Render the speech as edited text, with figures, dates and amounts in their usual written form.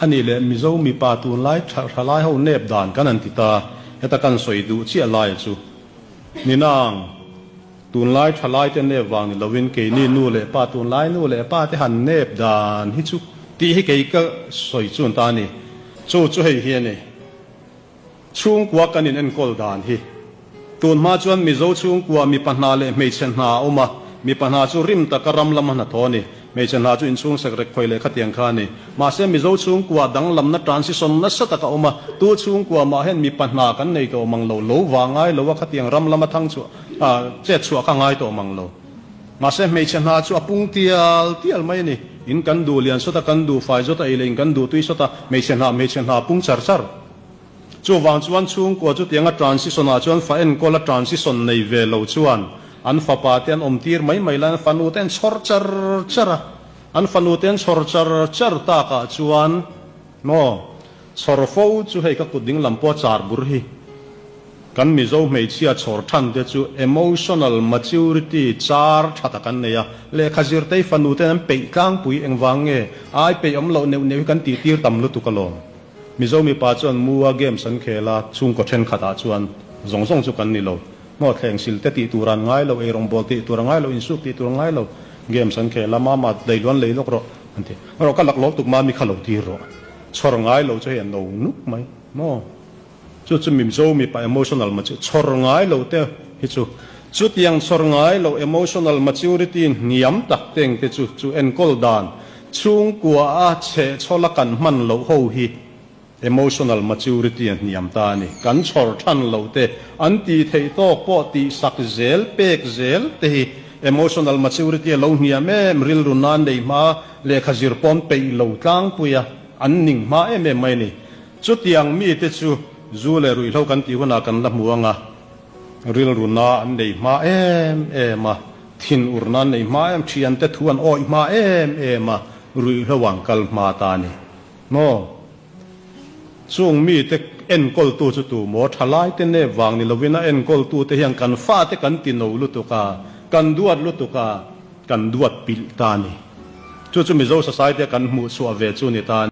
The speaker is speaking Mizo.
A nih leh Mizo mipa tunlai thalai ho nep dan kan han ti ta, heta kan sawi duh chiah laia chu ni nang. Tunlai thalai te nep vang ni lovin keini nu leh pa tunlai nu leh pa te han nep dan hi chu tih hi kei ka sawi chun ta a ni. Chu chu hei hi a ni. Chhungkua kan in enkawl dan hi. Tun hma chuan Mizo chhungkua mipa hna leh hmeichhe hna a awm a, mipa hna chu rim taka ram lama hnathawh a ni. Hmeichhe hna chu inchhung sek rek khawi leh khatiang kha a ni. Mahse Mizo chhungkua danglamna transition nasa taka awm a, tu chhungkua mah hian mipa hna kan nei tawh mang lo, lo vang ngai lo a khatiang ram lama thang chhuah chet chhuah kha ngai tawh mang lo. Mahse hmeichhe hna chu a pung tial tial mai a ni. In kan duh lian sawt a, kan duh fai zawt a, ei leh in kan duh tui sawt a, hmeichhe hna hmeichhe hna a pung char char. Chuvang chuan chhungkua chutianga transition ah chuan fa enkawl a transition nei ve lo chuan an fapa te an awm tir mai mai lai an fanu te an chhawr char char a, an fanu te an chhawr char char tak ah chuan maw chhawr fo chu hei ka kut ding lam pawh a char bur hi kan Mizo hmeichhia chhawr than te chu emotional maturity char tha tak an nei a, lehkha zirtei fanu ten an peih tlangpui engvang nge ai peih awm loh neuh neuh hi kan tih tir tam lutuk alawm. Mizo mipa chuan Mua games an khel a, chhungkaw thenkhatah chuan zawng zawng chu kan ni lo. Hnaw thleng sil te tih tur an ngai lo, eirawng bawl tih tur a ngai lo, insuk tih tur a ngai lo. Games an khel a, mama leiluan lei lawk rawh an ti. Rawh ka lak lawk tuk mami kha lo tir rawh. Chhawr ngai lo chu hei an no nuk mai maw? Chu chu Mizo mipa emotional mature chhawr ngai lo te hi chu chutiang chhawr ngai lo emotional maturity hniam tak teng te chu chu enkawl dan chhungkua a chhehchhawla kan hman loh ho hi emotional maturity a hniam ta a ni. Kan chhawr than lo te, an tih theih tawk pawh tihsak zel, pek zel te hi emotional maturity a lo hniam em, rilru nan nei hma lehkha zir pawn peih lo tlangpui a, an ning hma em em mai a ni. Chutiang mite chu zu leh ruihhlo kan tih hunah kan la hmu ang a, rilru na an nei hma em em a, thinurna an nei hma em, thiante thu an awih hma em em a, ruihhlo an kal hma ta a ni. Maw? Chung mite enkawltu chu tu maw? Thalaite nep vang ni lovin a enkawltute hian kan fate kan ti no lutuk a, kan duat lutuk a, kan duat pilh ta a ni. Chu chu Mizo society-a kan hmuhchhuah ve chu ni ta a ni.